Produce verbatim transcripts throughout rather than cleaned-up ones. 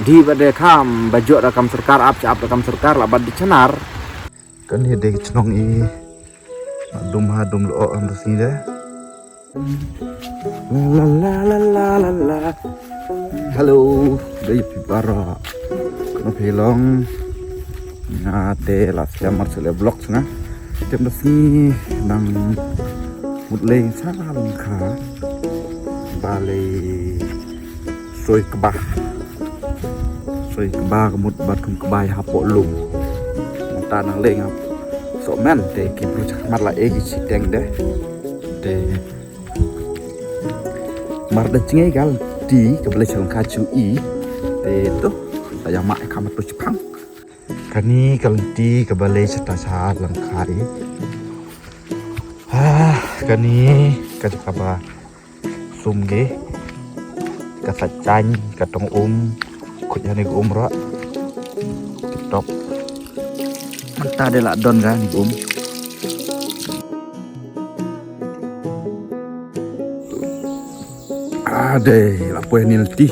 Dih ba dei kam ba jok da kam sorkar, ap cha ap da kam sorkar la bad dih cha nar. Kane dei ka chnong i. Dum ha dum lo am da si de. La la la la la la. Hello, dei phi baroh. Kano phi long? Nga te la siam mar sele vlog sngewbha. Te da sngi nang mut leng sha lyngkha. Balei soi kba. Soi kba ka mut bad kum kba ïa hapoh lum. Mynta nang leng ap. Soh men te ki bru chakhmat la e ki shiteng de. Te mar da jngai ka lynti kaba leit sha lyngkha jong i. Te to, ta ïa ma e ka ma to chipang. Kani ka lynti kaba leit sha ta sha lyngkha i. Ah, kani ka jaka ba sum ge. Ka sa chang, ka tong um, kut hani ka um ra. Tip top. Mynta de la don ga ni ka um. Ade, la poi ni lynti.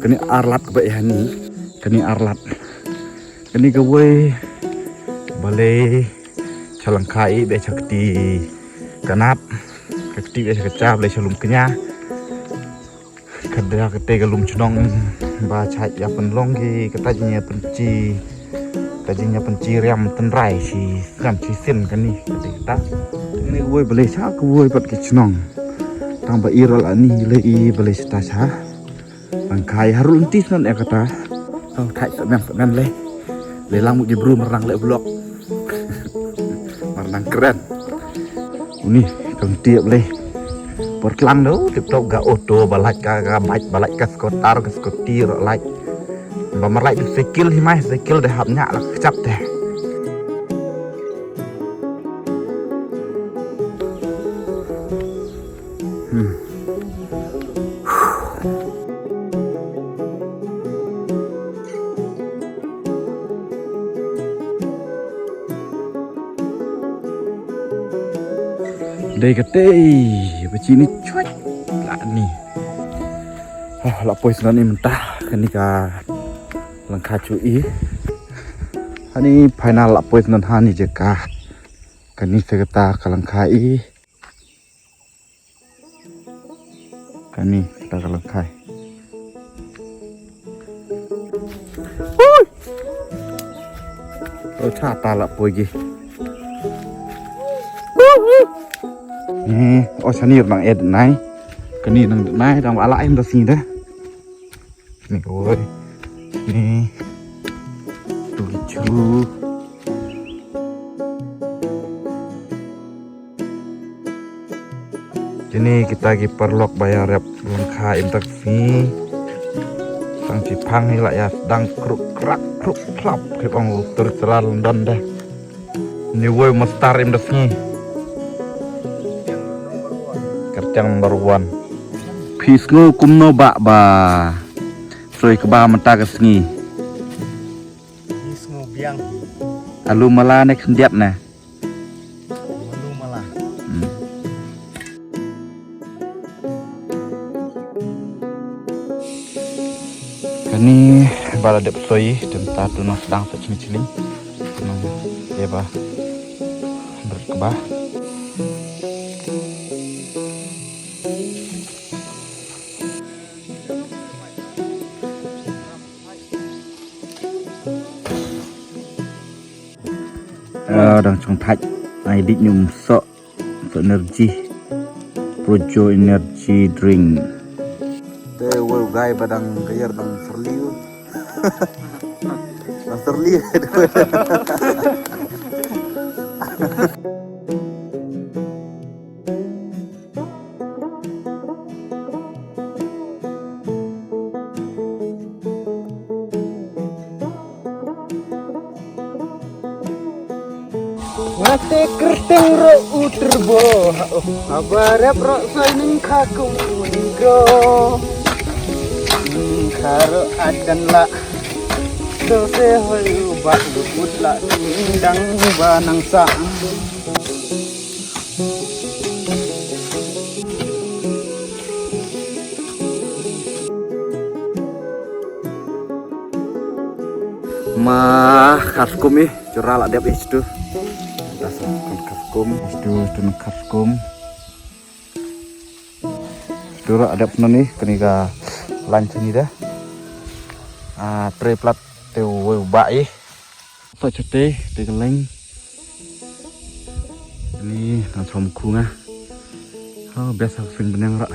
Kani arlat kaba eh ni. Kani arlat. Kani kawei balei sha lyngkha i be sha kti kanap. Ka kti be sha ka cha balei sha lum kñia. Ka da kate ka lum chnong ba chait ïa pynlong ki kata jingïa pynchi. Ka jingïa pynchi riam tynrai shi riam shi sin kani kate kata. Kani kawei balei sha kawei pat ki chnong. Tang ba i rol ani le i balei sha ta sha. Lyngkha i haru lynti snon e kata. Tang thait semen semen le. Le lang mu ki bru mar nang le vlog. Mar nang kren. Uni kang tiap le. Por tlang do tip top ga auto ba lait ka ga bike ba lait ka scooter ka scooty ro lait. Ba mar lait cycle hi mai cycle de hap nya la kchap te. Hmm. Dei ka tei ba chi ni chuat la ni. Ah, la poi snan ni mynta kani ka lyngkha chu i. Hani final la poi snan hani jaka. Kani se kata ka lyngkha i. Kani kata ka lyngkha i. Ui! O cha ta la poi gi. Ni o cha ni nang ed nai. Kani nang nai dang ala em da sing da. Ni ko woi. Ni. Tu gi chu. Kini kita ki paralok ba ïa rep lyngkha im tak sngi. Tang chi phang hi la ïa dang kruk krak kruk klap ki ong u tur tral don deh. Ni woi mastar im tak sngi. Kyrteng number one. Phi sngew kumno ba ba soi kba mynta ka sngi. Ni sngew biang. Alu mala ne khyndiat ne. Alu mala. Hmm. Kani ba la dep soi, te mynta tu nang sdang sa chini chini. Tu nang ïa ba bret kba. Ah, dang chong thait. Ai dik nyum sok. Sok energy. Projo energy drink. Te wei u guy ba dang kayar dang serli. Dang serli. Nga te kyrteng ro u Turbo, ha, oh, haba rep ro soi ning kha kum u ning kro. Ning kha ro adan la. So se hoi u ba u ut la ning dang ba nang sa. Ma khatkum i, jura la dep i situ. Da sa kan khatkum, situ, situ na khatkum. Situ ra dep na ni, kani ka lain sini da. Ah, tre plat te wei ba i. Sa chate, te ka leng. Ni, na som khunga. Oh, biasa sing beneng ra.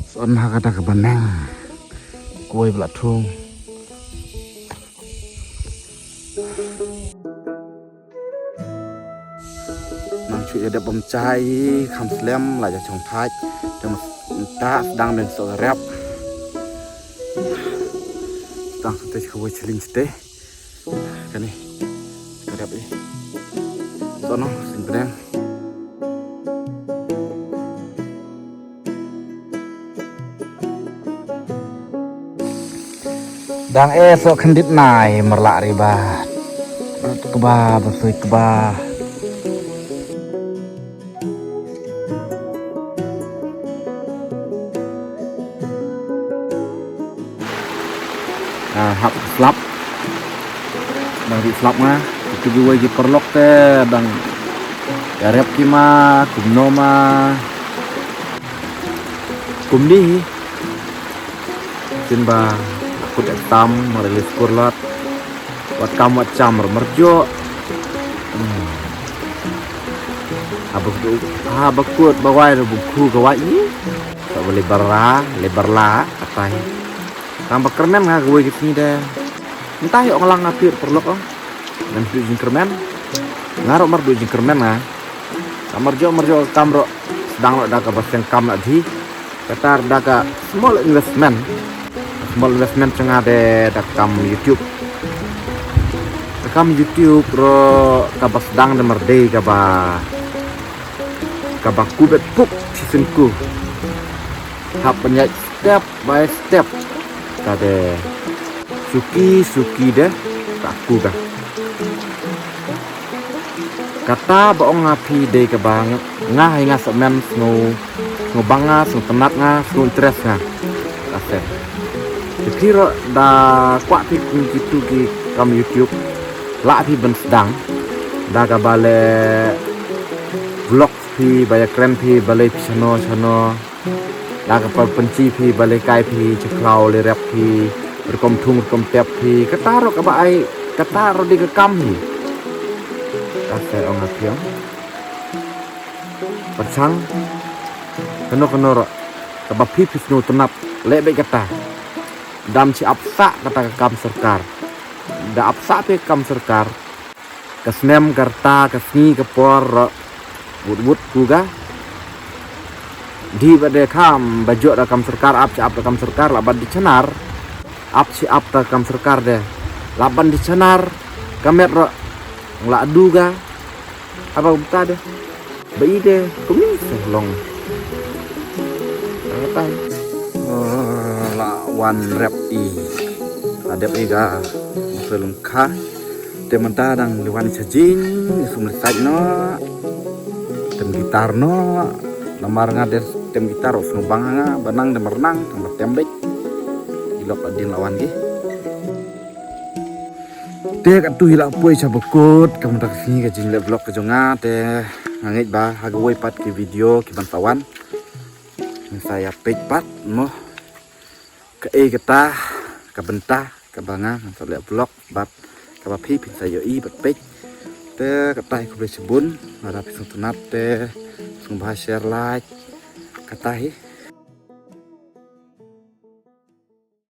Son ha kata ka beneng. Kuai bela thung. Nang shu ïa dep bam chai, kham slem, la ja chong thait. Te ma ta sdang den so rep. Sdang sate ka wei chling sate. Kani. Ka rep i. So no, sing beneng. Dang e so khyndiat nai marlah riba. Kba, basoi kba. Ah, hap slap. Dang ri slap nga. Itu gi wei gi paralok te dang ïa rep ki ma, kumno ma. Kumni hi. Tin ba kut ek tam, ma release kurlat. Wat kam wat cham, mar, marjo. Hmm. Haba kut, haba kut ba wai ru bukhu ka wai ni. Ka bali barla, le barla, katai. Tang ba kyrmen nga ka wei ki sngi de. Mynta hi ong lang nga pir paralok ong. Ngan du jingkyrmen. Nga ruh mar du jingkyrmen nga. Ka marjo marjo ka kam ruh sdang ruh da kaba seng kam la dhi. Kata da ka small investment. Small investment jong nga de da ka kam YouTube. Ka kam YouTube ruh kaba sdang de mar dei kaba, kaba kubet pup shisien ku. Hap ban ïaid step by step. Ka de suki suki de ka ku ka. Kata ba ong nga phi dei kaba nga, nga hi nga sa men sngew, sngew bang nga, sngew tnat nga, sngew interest nga. Ka se. Te phi ruh da kwah phi kum kitu ki kam YouTube. Lah phi ban sdang. Da kaba leh vlog phi, ba ïa kren phi balei phi shano shano. Da ka pynpynchi phi balei kai phi, chi khlaw lei rep phi, rukom thung rukom tep phi, kata ruh kaba ai, kata ruh dei ka kam hi. Ka se ong nga phi ong. Pyrshang kano kano ruh kaba phi phi sngewtynnat leh beit kata. Dam shi ap sah kata ka kam sorkar. Da ap sah phi ka kam sorkar. Ka snem ka rta ka sngi ka por ruh wut wut ku ka. Dei ba dei kam ba jooh da kam sorkar, ap shi ap da kam sorkar, lah ban dei shnar. Ap shi ap da kam sorkar de. Lah ban dei shnar ka met ruh la du ka. Haba kumta de. Ba i de kumne sa long. Haba tai. Oh, la wan rep i. La dep i ka Mawlai Lyngkha. Te mynta dang li wan sha jing, i sum li sait noh. Tem gitar noh. Namar nga de tem gitar, u sngewbang nga ba nang de mar nang, tang ba tem beit. I lok la dien la wan ki. Te katto hi la poi sha ba kut, ka mynta ka sngi ka jingleh vlog ka jong nga, te nga ngeit ba ha kawei pat ki video ki ban sa wan. Ngin sa ïa peit pat mo. Kaei kata ka bynta kaba nga ngan sa leh vlog bad kaba phi phin sa ïohi bad peit. Te kata hi khublei shibun, lada phi sngewtynnat te sngewbha share, like. Kata hi.